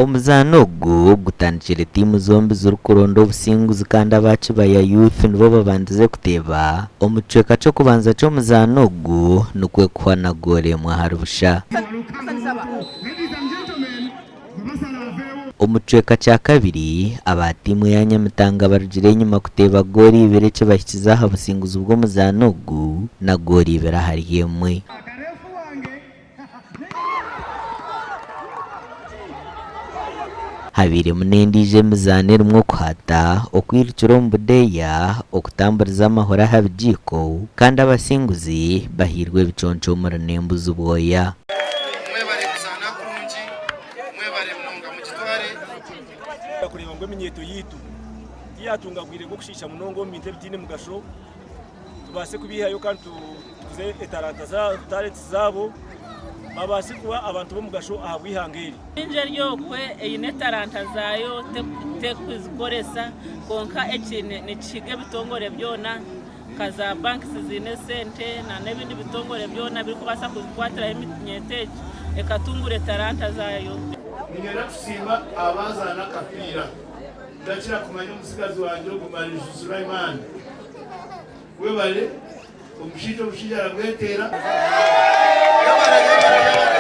Omuzaano ogu gutandikire tiimu zombi zirikuronda obusinguzi kandi aba Kibaya Youth nibo babandize kuteeba omu kicweka ky'okubanza ky'omuzaano ogu nikwo kuhwa na goolo emwe ahari busha. Omu kicweka kya kabiri, aba tiimu eya Nyamitanga barugire enyima kuteeba goolo ibiri ekibahikize aha businguzi bw'omuzaano ogu na goolo ibiri ahari emwe. Habairemu n'endiijo emizaano erimu okuhata, okwirukira omu budeeya, okutamburiza amahuri aha bigiiko kandi abasinguzi bahairwe ebiconco omuri n'embuzi bwoya. Mwebare kuzaana kurungi, mwebare munonga mugitware. Kureeba ngu eminyeeto yaitu tiyatunga bwire bw'okushiisha munonga omu bintu ebitaine mugasho. Tubaase kubiihayo kandi tukuze etaranta talents zaabo babaase kuba abantu b'omugasho ahabw'eihanga eri. Nyingi eri okwe eine etaranta zaayo tekuzikoresa kwonka eki nikihiga ebitongore byona nka za banks ziine esente n'ebindi bitongore byona ebirikubaasa kukwatiraho eminyeeto egi ekatungura etaranta zaayo. Niinyenda kusiima abazaana akapiira. Ndakira kumanya omutsigazi wangye ogu Marizu Sulaiman. Webare, omushaija obushaija arabweteera. Yebare, yebare, yebare.